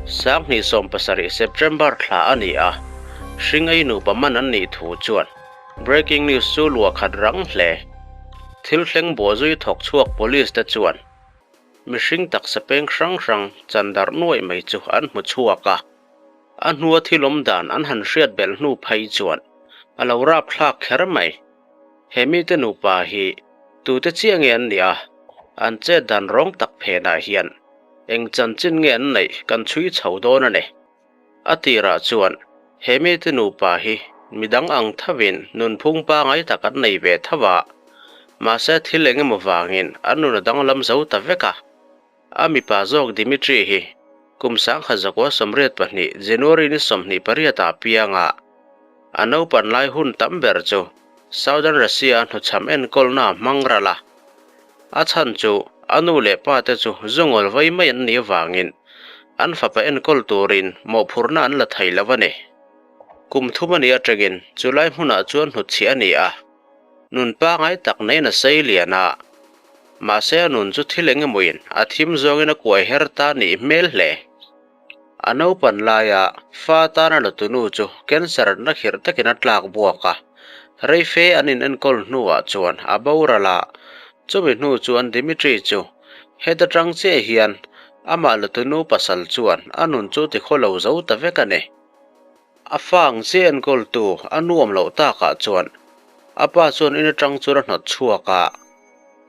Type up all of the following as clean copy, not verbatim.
27 September thla a ni a, hringei nupa man an nih thu chuan breaking news chu luah khat rang hle. Thil thleng bawhzui thawk chhuak police te chuan mihring taksa peng hrang hrang chan darh nuaih mai chu an hmu chhuak a, a hnua thil awm dan an han hriat belh hnu phei chuan a lo rapthlak kher mai. He mite nupa hi tute chiah nge an nih a, an chet dan rawng tak phenah hian eng chanchin nge an neih kan chhui chho dawn a ni. A tirah chuan he mite nupa hi midang ang thovin nunphung pangai tak an nei ve tho a, mahse thil eng emaw vangin an nun a danglam zo ta vek a. A mipa zawk Dimitri hi kum 1982 January ni 28 ah piang a, a naupan lai hun tam ber chu Southern Russia hnuchham enkawlna a hmang ral a. A chhan chu a nu leh pa te chu zungawl vai mai an nih avangin an fapa enkawl turin mawhphurhna an la thei lo a ni. Kum thum a nih atangin chulai hmunah chuan hnutchhiah a ni a. Nun pangai tak neiin a sei lian a, mahse a nun chu thil eng emawin a thim zawngin a kuai her ta nih hmel hle. A naupan laia fa tana la tunu chu cancer na khirh takin a tlak buak a, reife an in enkawl hnuah chuan a boral a, chumi hnu chuan Dimitri chu heta tang chiah hian amah la tunu pasal chuan a nun chu tikhaw lo zo ta vek a ni. A fa ang chiah enkawltu a nuam loh takah chuan a pa chuan in atang chuan a hnawt chhuak a,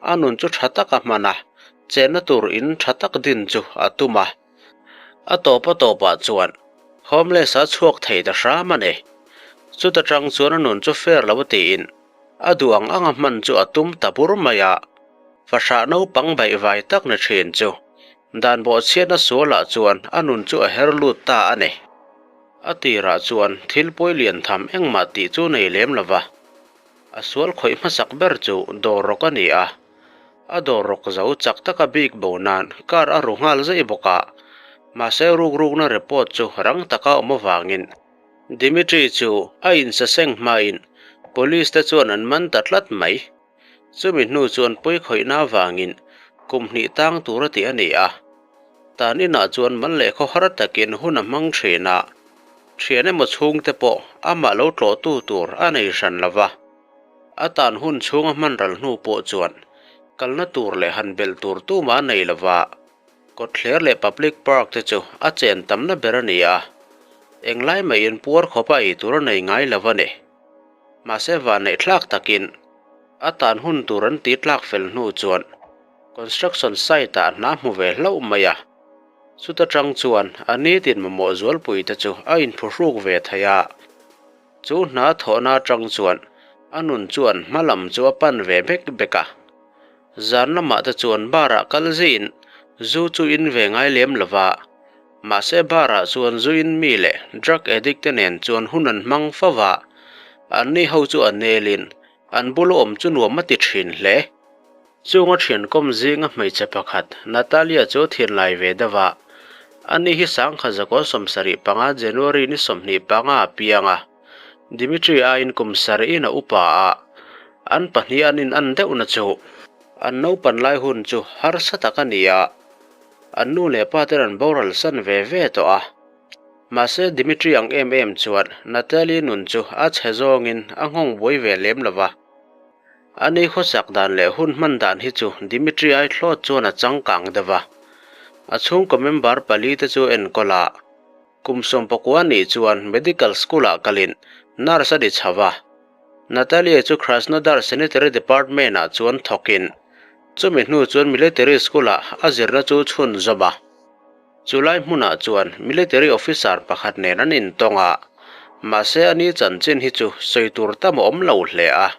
a nun chu tha taka hman a, chenna tur in tha tak din chu a tum a. A tawp a tawpah chuan homeless a chhuak thei ta hram a ni. Chuta tang chuan a nun chu fair lo tiin a duh ang anga hman chu a tum ta bur mai a, fahrah naupang baihvai tak ni thin chu dan bawhchhiatna sualah chuan a nun chu a her lut ta a ni. A tirah chuan thil pawi lian tham engmah tih chu nei lem lo va, a sual khawih hmasak ber chu dawr rawk a ni a, a dawr rawk zo chak taka bik bo nan car a ru nghal zai bawk a, mahse rukrukna report chu rang taka awm avangin Dimitri chu a insaseng hmain police te chuan an man ta tlat mai. Chumi hnu chuan pawi khawihna avangin kum hnih tang tur a ti a ni a. Tan inah chuan mal leh khawhar takin hun a hmang thin a, thian emaw chhungte pawh amah lo tlawhtu tur a nei hran lo va. A tan hun chhunga hman ral hnu pawh chuan kalna tur leh han belh tur tumah a nei lo va, kawtthler leh public park te chu a chen tamna ber a ni a, englai maiin puar khawpa ei tur a nei ngai lo a ni. Mahse vanneih thlak takin a tan hun tur an ti tlak fel hnu chuan construction site ah hna hmu ve hlauh mai a, chuta tang chuan a nitin mamawh zualpui te chu a inphuhruk ve thei a, chu hna thawhna atang chuan a nun chuan hma lam chu a pan ve bek bek a. Zan lamah te chuan bar ah kal zihin zu chu in ve ngai lem lo va, mahse bar ah chuan zu in mi leh drug addict te nen chuan hun an hmang fo va, anni ho chu a nelin an bula awm chu nuam a ti thin hle. Chunga thiankawm zinga hmeichhe pakhat Natalia chu thinlai ve deuh a, ani hi 1975 January ni 25 a piang a, Dimitri aiin kum sarih in a upa a, an pahnih an in an deuhna chu an naupan lai hun chu harsa tak a ni a, an nu leh pa ten an boral san ve ve tawh a. Mahse Dimitri ang em em chuan Natalie nun chu a chhe zawngin a nghawng buai ve lem lo va. A ni khawsak dan leh hun hman dan hi chu Dimitri ai thlawt chuan a changkang deuh a. A chhungkaw member pali te chu enkawl a, kum 19 nih chuan medical school ah kalin nurse a ni chho a. Natalia chu Krasnodar Sanitary Department ah chuan thawkin chumi hnu chuan military school ah a zirna chu chhunzawm a. Chulai hmunah chuan military officer pakhat nen an intawng a, mahse a ni chanchin hi chu sawi tur tam a awm lo hle a.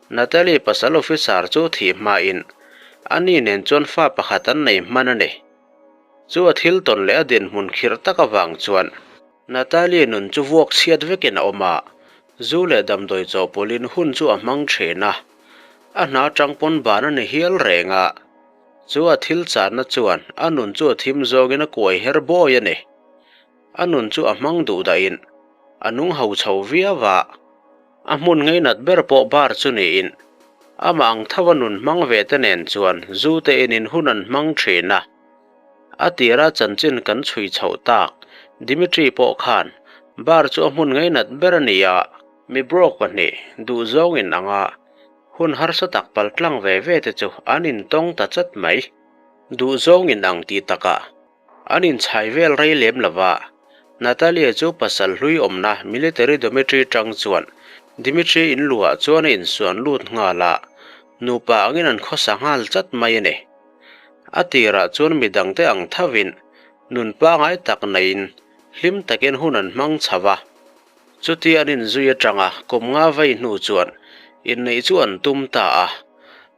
Natalie pasal officer chu thih hmain a ni nen chuan fa pakhat an nei hman a ni. Chu a thil tawn leh a dinhmun khirh tak avang chuan Natalie nun chu vuak chhiat vekin a awm a, zu leh damdawi chawhpawlhin hun chu a hmang thin a, a hna tang pawn ban a ni hial reng a. Chu a thil channa chuan a nun chu a thim zawngin a kuai her bawi a ni. A nun chu a hmang duh dahin a nung ho chho viau a, a hmun ngeinat ber pawh bar chu niin amah ang tho a nun hmang ve te nen chuan zu te inin hun an hmang thin a. A tira chanchin kan chhui chhoh tak Dimitri pawh khan bar chu a hmun ngainat ber a ni a, mi broke pahnih duhzawng in anga hun harsa tak paltlang ve ve te chu an intawng ta chat mai. Duhzawng in ang tih takah An inchhai vel rei lem lo va, Natalia chu pasal hlui awmna military dormitory tang chuan Dmitry in luah chuan a insuan lut nghal a, nupa angin an khawsa nghal chat mai a ni. A tirah chuan midangte ang thovin nun pangai tak neiin hlim takin hun an hmang chho va. Chuti an inzui atanga kum nga vei hnu chuan inneih chu an tum ta a.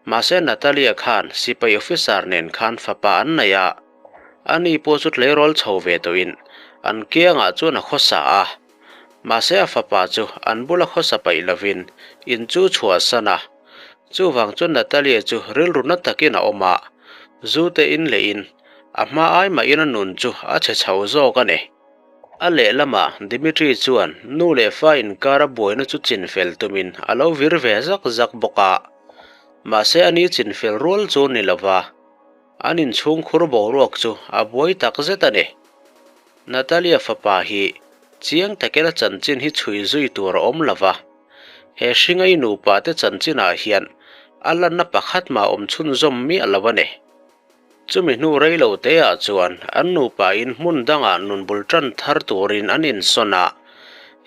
Mahse Natalia khan sipai officer nen khan fapa an nei a, ani pawh chu tleirawl chho ve tawhin an kiangah chuan a khawsa a. Mahse a fapa chu an bula khawsa paih lovin in chu chhuahsan a. Chuvang chuan Natalia chu rilru na takin a awm a, zu te in leh in a hma ai mahin a nun chu a chhe chho zawk a ni. A lehlamah Dimitri chuan nu leh fa inkar a buaina chu chinfel tumin a lo vir ve zak zak bawk a. Mahse a ni chinfel rual chu ni lova, an inchhungkhur boruak chu a buai tak zet a ni. Natalia fapa hi chiang takin a chanchin hi chhui zui tur a awm lova, he hringai nupa te chanchinah hian a lanna pakhat mah awm chhunzawm miah lo a ni. Chumi hnu rei lo teah chuan an nupain hmun dangah nun bul tan thar turin an insawn a,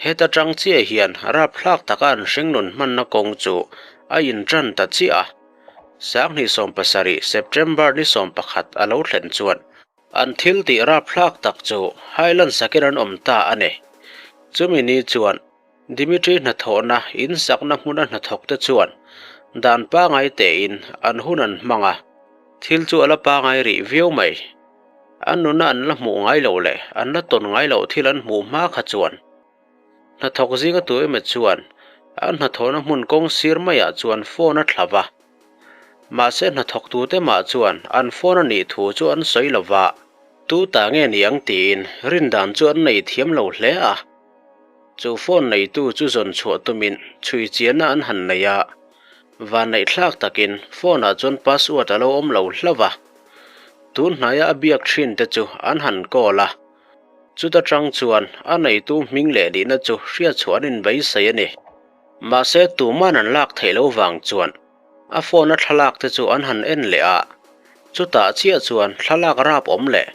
heta tang chiah hian rapthlak taka an hringnun hmanna kawng chu a intan ta chiah a. Sanghnih 70 September ni 11 a lo thlen chuan an thil tih rapthlak tak chu Highland sakin an awm ta a ni. Chumi ni chuan Dimitri hnathawhna in sakna hmuna hnathawkte chuan dan pangai tein an hun an hmang a, thil chu a la pangai rih viau mai. An nuna an la hmuh ngai loh leh an la tawn ngai loh thil an hmuh hma kha chuan hnathawk zinga tu emaw chuan an hnathawhna hmun kawng sir maiah chuan phone a thla va. Mahse hnathawktute mah chuan an phone a nih thu chu an sawi lo va, tu ta nge ni ang tiin rindan chu an nei thiam lo hle a. Chu phone neitu chu zawn chhuah tumin chhui chianna an han nei a, vanneihthlak takin phone ah chuan password a lo awm lo hlauh a. Tun hnaia a biak thin te chu an han call a, chuta tang chuan a neitu hming leh nihna chu hriatchhuah an inbeisei a ni. Mahse tuman an lak theih lo vang chuan a phone a thlalak te chu an han en leh a, chutah chiah chuan thlalak rap awm leh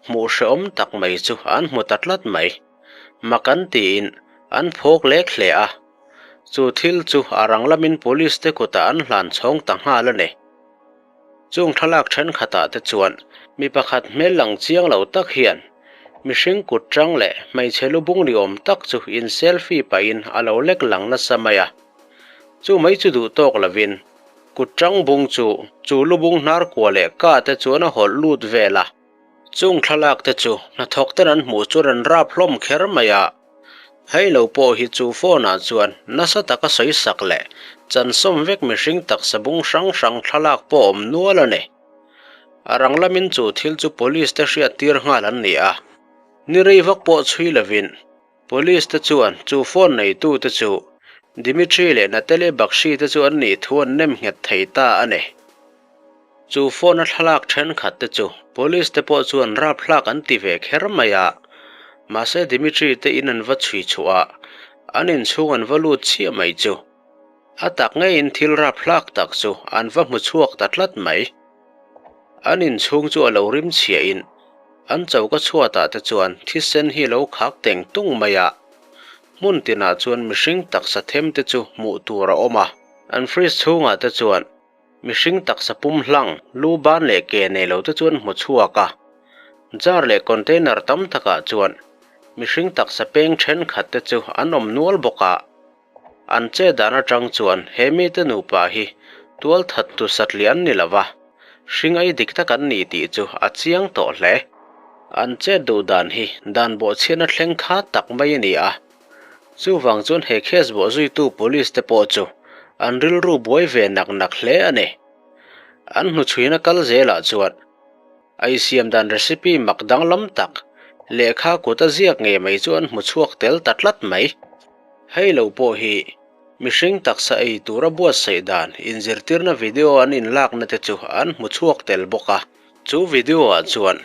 hmuh hrehawm tak mai chu an hmu ta tlat mai. Mak an tiin an phawk lek hle a, chu thil chu a rang lamin police te kutah an hlan chhawng ta nghal a ni. Chung thlalak thenkhatah te chuan mi pakhat hmel lang chiang lo tak hian mihring kut tang leh hmeichhe lu bung ni awm tak chu in selfie pahin a lo lek lang nasa mai a. Chu mai chu duh tawk lovin kut tang bung chu chu lu bung hnar kua leh ka te chuan a hawlh lut vel a. Chung thlalak te chu hnathawk ten an hmuh chuan an rap hlawm kher mai a, hei lo pawh hi chu phone ah chuan nasa taka sawi sak leh chansawm vek mihring taksa bung hrang hrang thlalak pawh awm nual a ni. A rang lamin chu thil chu police te hriat tir nghal an ni a, ni rei vak pawh chhui lovin police te chuan chu phone neitu te chu Dimitri leh Natalie Bakshi te chu an nih thu an nem nghet thei ta a ni. Chu phone a thlalak thenkhat te chu police te pawh chuan rapthlak an ti ve kher mai a, mahse Dimitri te in an va chhui chhuah a, an inchhung an va lut chiah mai chu a tak ngeiin thil rapthlak tak chu an va hmu chhuak ta tlat mai. An inchhung chu a lo rim chhiahin an choka chhuatah te chuan thisen hi a lo khak teng tung mai a, hmun tinah chuan mihring taksa them te chu hmuh tur a awm a, an fridge chhungah te chuan Mihring taksa pum hlang, lu ban leh ke nei lo te chuan hmu chhuak a. Jar leh container tam takah chuan mihring taksa peng thenkhat te chu an awm nual bawk a. An che dan atang chuan he mite nupa hi tual that tu satliah an ni lo va, hring ei dik tak an ni tih chu a chiang tawh hle. An chet duh dan hi dan bawhchhiatna thleng kha tak mai a ni a. Chuvang chuan he case bawhzuitu police te pawh chu an rilru buai ve nak nak hle a ni. An hnuchhuina kal zelah chuan a isiam dan recipe mak danglam tak lehkha kut a ziak ngei mai chu an hmu chhuak tel ta tlat mai. Hei lo pawh hi mihring taksa ei tura buatsaih dan inzirtirna video an inlakna te chu an hmu chhuak tel bawk a. Chu video ah chuan.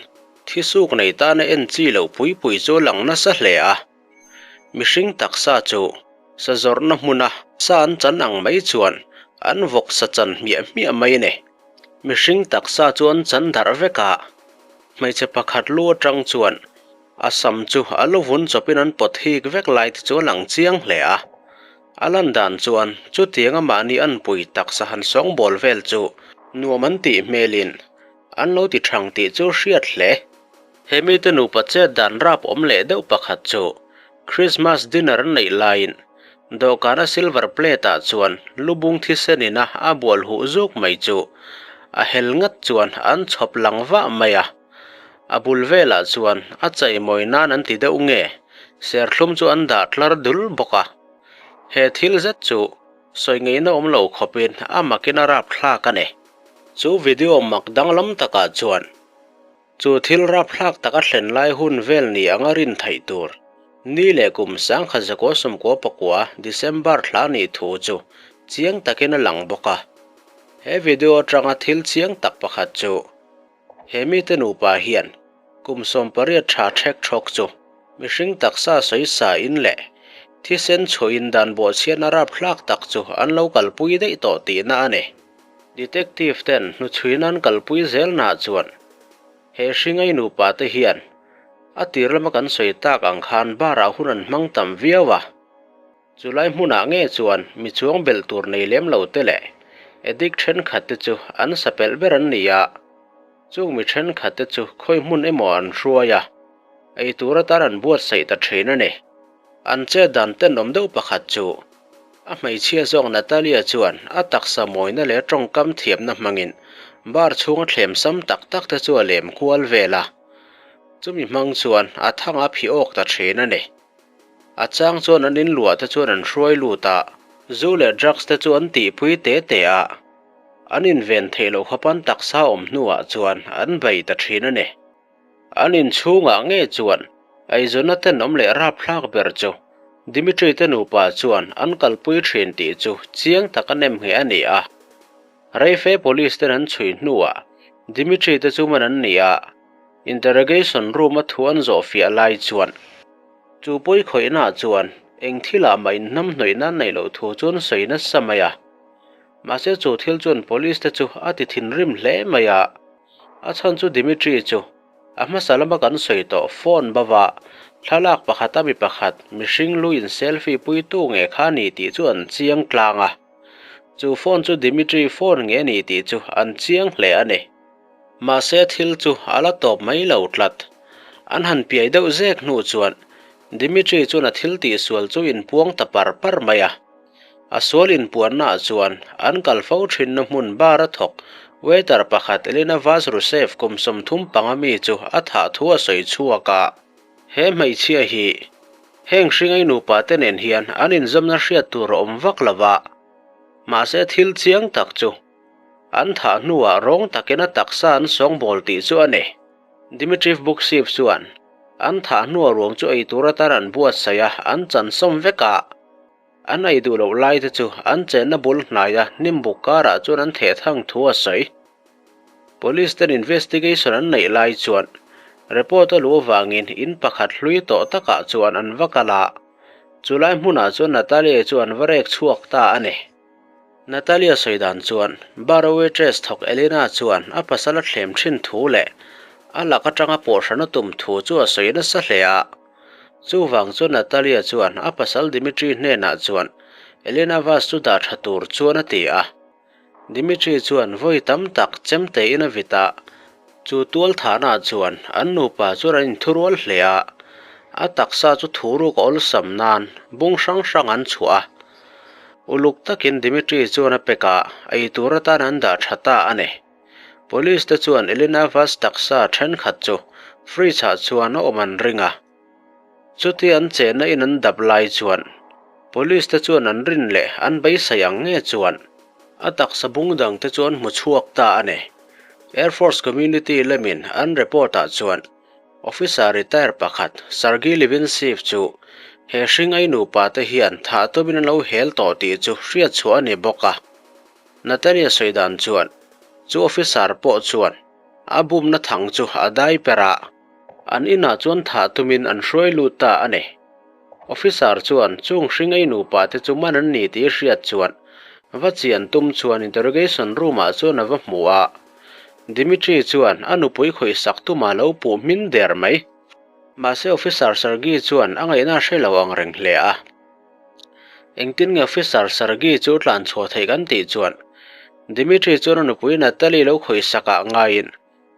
Thisuk nei tana en chi loh pui pui chu a lang nasa hle a. Mihring taksa chu sa zawrhna hmuna sa an chan ang mai chuan an vawk sa chan hmiah hmiah mai a ni. Mihring taksa chu an chan darh vek a, hmeichhe pakhat lu atang chuan a sam chu a lu vun chawpin an pawt hik vek lai te chu a lang chiang hle a. A lan dan chuan chutianga mahni anpui taksa han sawngbawl vel chu nuam an tih hmelin An lo ti thang tih chu hriat hle. He mite nupa chet dan rap awm leh deuh pakhat chu Christmas dinner an neih laiin dawhkana silver plate ah chuan lubung thisen ina a bual huh zuk mai chu a hel ngat chuan an chhawp lang vah mai a. A bul velah chuan a cheimawi nan an ti deuh nge serthlum chu an dah tlar dul bawk a. He thil zet chu sawi ngeihna awm lo khawpin a makin a rapthlak a ni. Chu video mak danglam takah chuan chu thil rapthlak tak a thlen lai hun vel ni anga rin theih tur ni leh kum 1999 December thla nih thu chu chiang takin a lang bawk a. He video atanga thil chiang tak pakhat chu He mite nupa hian kum 18 tha thek thawk chu mihring taksa sawisa in leh thisen chhuahin dan bawhchhiatna rapthlak tak chu an lo kalpui daih tawh tihna a ni. Detective ten hnuchhuina an kalpui zelnaah chuan he hringai nupa te hian a tir lama kan sawi tak ang khan bar ah hun an hmang tam viau a. Chulai hmunah nge chuan mi chuang belh tur nei lem lo te leh addict thenkhat te chu an sa pelh ber an ni a, chung mi thenkhat te chu khawi hmun emaw an hruai a, ei tur atan an buatsaih ta thin a ni. An chet dan tenawm deuh pakhat chu a hmeichhia zawk Natalia chuan a taksa mawina leh tawngkam thiamna hmangin bar chhunga thlem sam tak tak te chu a lem kual vel a, chumi hmang chuan a thang a phih awk ta thin a ni. A chang chuan an inluah te chuan an hruai lut a, zu leh drugs te chu an tihpui te te a, an inven theih loh khawp an taksa awm hnuah chuan an bei ta thin a ni. An inchhungah nge chuan eizawnna tenawm leh rapthlak ber chu Dimitri te nupa chuan an kalpui thin tih chu chiang taka nem ngheh a ni a. Reife police ten an chhui hnuah Dimitri te chu man an ni a, interrogation room a thu an zawh fiah lai chuan Chu pawi khawihnaah chuan eng thilah mah inhnamhnawih nan neih loh thu chuan sawi nasa mai a. Mahse chu thil chuan police te chu a ti thinrim hle mai a. A chhan chu Dimitri chu a hmasa lama kan sawi tawh phone bava thlalak pakhata mi pakhat mihring lu in selfie puitu nge kha ni tih chu an chiang tlang a. Chu phone chu Dimitri phone nge ni tih chu an chiang hle a ni. Mahse thil chu a la tawp mai lo tlat. An han piai deuh zek hnu chuan Dimitri chuan a thil tihsual chu inpuang ta par par mai a. A sual inpuannaah chuan an kal fo thinna hmun bar a thawk waiter pakhat Elena Vazrusev kum 35 mi chu a thah thu a sawi chhuak a. He hmeichhia hi heng hringai nupa te nen hian an inzawmna hriat tur a awm vak lo va, mahse thil chiang tak chu An thah hnuah rawng takin a taksa an sawngbawl tih chu a ni. Dmitriv Buksiev chuan an thah hnuah ruang chu ei tur atan an buatsaih a, an chansawm vek a. An ei duh loh lai te chu an chenna bul hnaia hnimbuk karah chuan an theh thang thu a sawi. Police ten investigation an neih lai chuan report a luh avangin in pakhat hlui tawh takah chuan an va kal a, chulai hmunah chuan Natalia chu an va rek chhuak ta a ni. Natalia sawi dan chuan bar a waitress thawk Elena chuan a pasal a thlem thin thu leh a lak atanga pawhhran a tum thu chu a sawi nasa hle a. Chuvang chuan Natalia chuan a pasal Dimitri hnenah chuan Elena vase chu dah tha tur chuan a ti a. Dimitri chuan vawi tam tak chem tein a vit a, chu tual thahnaah chuan an nupa chuan an inthurual hle a, a taksa chu thuruk a awlsam nan bung hrang hrang an chhuah a. Uluk takin Dimitri chuan a pek a, ei tur atan an dah tha ta a ni. Police te chuan Elena Vas taksa thenkhat chu fridge ah chuan a awm an ring a. Chutia an chenna in an dap lai chuan Police te chuan an rin leh an beisei ang nge chuan a taksa bung dang te chu an hmu chhuak ta a ni. Air Force community lamin an report ah chuan Officer retire pakhat Sergei Levinsev chu he hring ai nupa te hian thah tumin an lo hel tawh tih chu hriat chhuah a ni bawk a. Natalia sawi dan chuan chu officer pawh chuan a bumna thang chu a dai per a. An inah chuan thah tumin an hruai lut ta a ni. Officer chuan chung hringei nupa te chu man an ni tih hriat chuan va chian tum chuan interrogation room ah chuan a va hmu a. Dimitri chuan a nupui khawihsak tuma lo puh hmin der mai. Mahse Officer Sergei chuan a ngaihna a hre lo ang reng hle a. Engtin nge Officer Sergei chu tlan chhuah theih kan tih chuan Dimitri chuan a nupui Natalie lo khawihsak ah ngaiin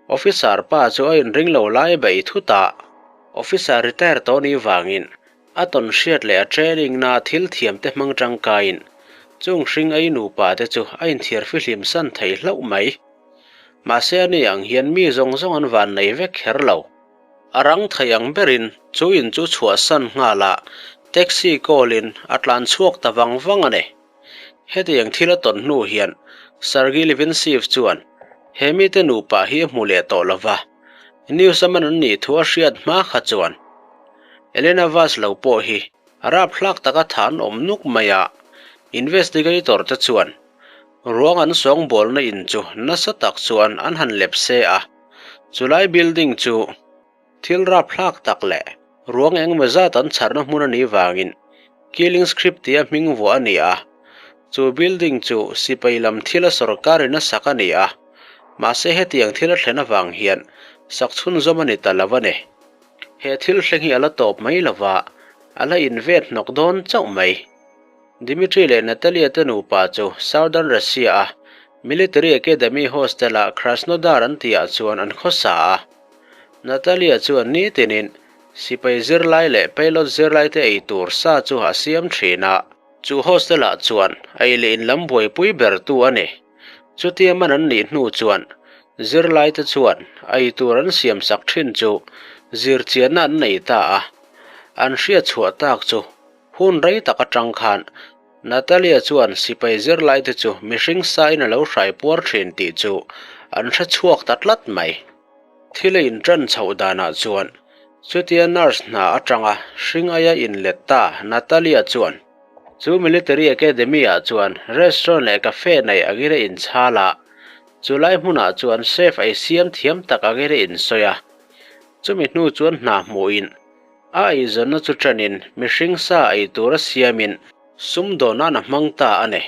Officer pa chu a inring lo lai bei thut a, Officer retire tawh nih vangin a tawn hriat leh a training na thil thiam te hmang tangkaiin chung hring ei nupa te chu a inthiar fihlim san thei hlauh mai. Mahse ani ang hian mi zawng zawng an van nei vek kher lo. A rang thei ang berin chu in chu chhuahsan nghal a, taxi call in a tlan chhuak ta vang vang a ni. Hetiang thil a tawn hnu hian Sergei Levinsev chuan he mite nupa hi a hmu leh tawh lo va, news a man an nih thu a hriat hma kha chuan Elena Vaz lo pawh hi rapthlak taka tha an awm nuk mai a, investigator te chuan ruang an sawngbawlna in chu nasa tak chuan an han lep se a, chulai building chu Thil rapthlak tak leh ruang engemaw zat an chharna hmun a nih vangin Killing Script tia hming vuah a ni a. Chu building chu sipai lam thila sawrkarin a sak a ni a, mahse hetiang thil a thlen avang hian sak chhunzawm a ni ta lo a ni. He thil thleng hi a la tawp mai lo va, a la invet hnawk dawn chauh mai. Dmitry leh Natalia te nupa chu Southern Russia-a Military Academy Hostel-ah Krasnodar an tihah chuan an khawsa a. Natalia chuan nitinin sipai zirlai leh pilot zirlaite ei tur sa chu a siam thin a. Chu hostel-ah chuan ei leh in lam buaipui bertu a ni. Chutia man an nih hnu chuan zirlaite chuan ei tur an siamsak thin chu zirchianna an nei ta a. An hriatchhuah tak chu hun rei tak atang khan Natalia chuan sipai zirlaite chu mihring sain a lo hrai puar thin tih chu an hre chhuak ta tlat mai. Thil a inṭan chhoh danah chuan chutia nurse hna aṭanga hring aia inlet ta Natalia chuan chu military academy-ah chuan restaurant leh cafe nei angin a inchhal a, chulai hmunah chuan chef ei siam thiam tak angin a insawi a. Chumi hnu chuan hna hmuhin A eizawnna chu ṭanin mihring sa ei tura siamin sumdawn a hmang ta a ni.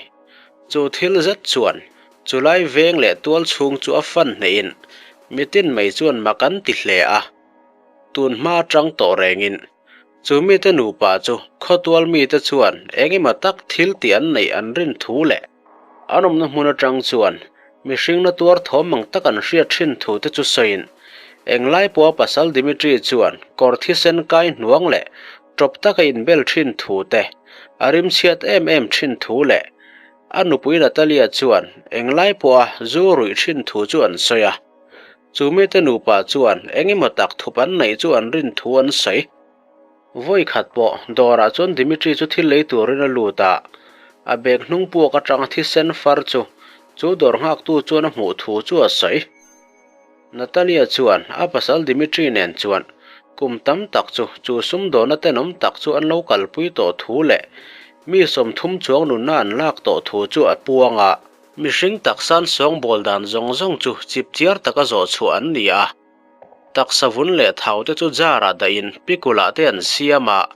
Chu thil zet chuan chulai veng leh tual chhung chu a fan hnehin mitin mai chuan mak an ti hle a. Tun hma aṭang tawh rengin chu mite nupa chu khawtual mite chuan eng emaw tak thil tih an neih an rin thu leh an awmna hmun aṭang chuan Mihring na tuar thawm ang tak an hriat thin thu te chu sawiin, englai pawha pasal Dimitri chuan kawr thisen kai hnuang leh tawp taka inbel thin thu te, a rimchhiat em em thin thu leh a nupui Natalia chuan englai pawha zu ruih thin thu chu an sawi a. Chu mite nupa chuan eng emaw tak thup an neih chu an rin thu an sawi. Vawi khat pawh dawrah chuan Dimitri chu thil lei turin a lut a, a bag hnung puak atanga thisen far chu chu dawr nghaktu chuan a hmuh thu chu a sawi. Natalia chuan a pasal Dimitri nen chuan kum tam tak chu chu sumdawna tenawm tak chu an lo kalpui tawh thu leh mi 30 chuang nunna an lak tawh thu chu a puang a. Mihring taksan sawngbawl dan zawng zawng chu chipchiar taka zawh chhuah an ni a. Taksa vun leh thau te chu jar ah dahin pikul ah te an siam a,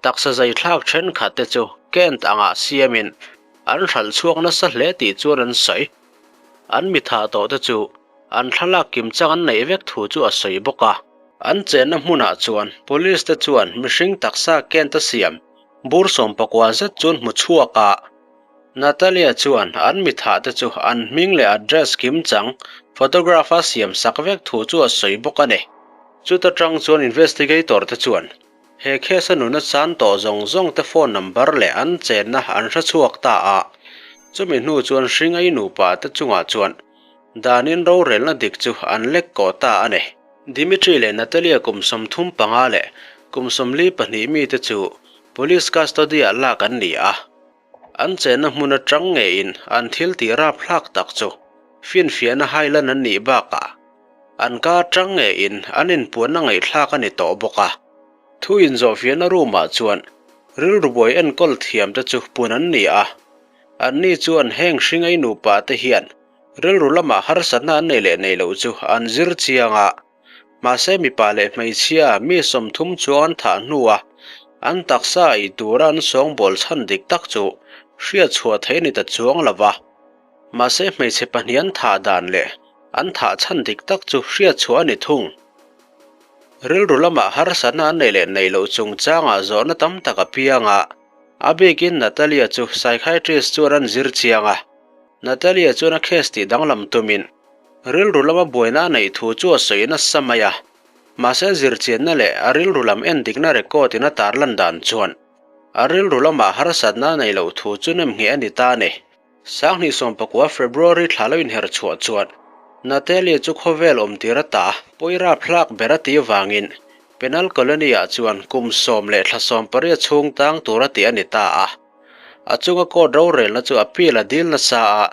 taksa zai thlak thenkhat te chu Kent angah siamin an hralh chhuak nasa hle tih chuan an sawi. An mitha tawh te chu an thlalak kim chang an neih vek thu chu a sawi bawk a. An chenna hmunah chuan Police te chuan mihring taksa Kent a siam bur 19 zet chuan hmu chhuak a. Natalia chuan an mithah te chu an hming leh address kim chang photograph a siam sak vek thu chu a sawi bawk a ni. Chuta tang chuan investigator te chuan he case a nuna chan tawh zawng zawng te phone number leh an chenna an hre chhuak ta a, chumi hnu chuan hringai nupa te chungah chuan danin rorelna dik chu an lek kawh ta a ni. Dimitri leh Natalia kum 35 leh kum 42 mite chu police custody-ah lak an ni a. An chenna hmun atang ngeiin an thil tih rapthlak tak chu finfiahna hailan an nih bakah an ka atang ngeiin an inpuanna ngaihthlak a ni tawh bawk a. Thu inzawhfiahna room-ah chuan rilru buai enkawl thiam te chu pun an ni a. Anni chuan heng hringei nupa te hian rilru lamah harsatna an nei leh nei loh chu an zir chiang a. Mahse mipa leh hmeichhia mi 30 chuang an thah hnua an taksa ei tura an sawngbawl chhan dik tak chu hriat chhuah theih a ni ta chuang lo va. Mahse hmeichhe pahnih an thah dan leh an thah chhan dik tak chu hriat chhuah a ni thung. Rilru lamah harsatna an neih leh neih loh chungchangah zawhna tam tak a piang a, a bikin Natalia chu psychiatrist chuan an zir chiang a. Natalia chuan a case tih danglam tumin rilru lama buaina a neih thu chu a sawi nasa mai a, mahse zirchianna leh a rilru lam endikna record in a tarlan dan chuan a rilru lamah harsatna a neih loh thu chu nemngheh a ni ta a ni. 2019 February thla lo inher chhuah chuan Natalia chu khawvel awmtir ata pawirap hlak ber a tih vangin Penal Colony-ah chuan kum sawm leh thla 18 chhung tang tur a tih a ni ta a. A chunga court rorelna chu appeal a dil nasa a,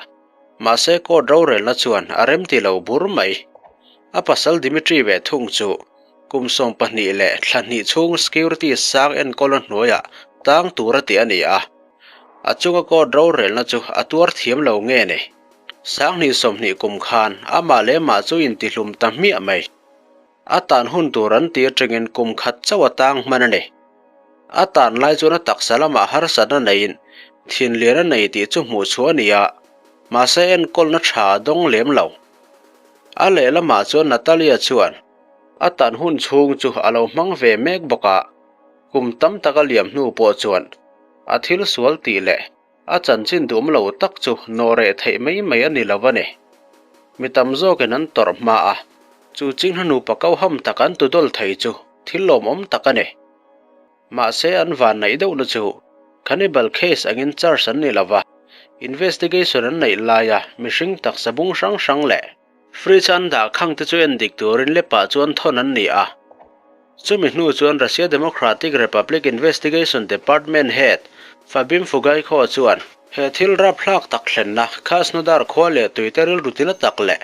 mahse court rorelna chuan a remti lo bur mai. A pasal Dimitri ve thung chu kum 12 leh thla hnih chhung security sang enkawl a hnuaiah tang tur a tih a ni a. A chunga court rorelna chu a tuar thiam lo nge ni? 2020 kum khan amah leh mah chu intihlum ta hmiah mai. A tan hun tur an tih atangin kum khat chauh a tang hman a ni. A tan lai chuan a taksa lamah harsatna neiin thinlian a nei tih chu hmuh chhuah a ni a, mahse enkawlna tha a dawng lem lo. A lehlamah chuan Natalia chuan a tan hun chhung chu a lo hmang ve mek bawk a, kum tam tak a liam hnu pawh chuan a thil sual tih leh A chanchin duhawm lo tak chu nawhreh theih mai mai a ni lo a ni. Mi tam zawkin an tawrh hma a, chu chinghna nupa koham tak an tudawl thei chu thil lawmawm tak a ni. Mahse an vanneih deuhna chu cannibal case angin charge an ni lo va, investigation an neih laia mihring taksa bung hrang hrang leh Fridge an dah khang te chu en dik turin lepah chuan thawn an ni a. Chumi hnu chuan Russia Democratic Republic Investigation Department Head Fabim Fugaikho chuan he thil rapthlak tak thlenna Krasnodar khua leh tuite rilru tina tak leh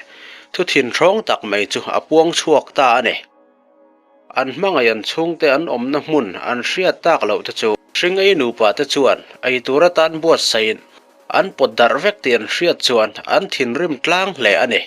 thu thinhrawng tak mai chu a puang chhuak ta a ni. An hmangaih an chhungte an awmna hmun an hriat tak loh te chu hring ei nupa te chuan ei tur atan buatsaihin an pawt darh vek tih an hriat chuan an thinrim tlang hle a ni.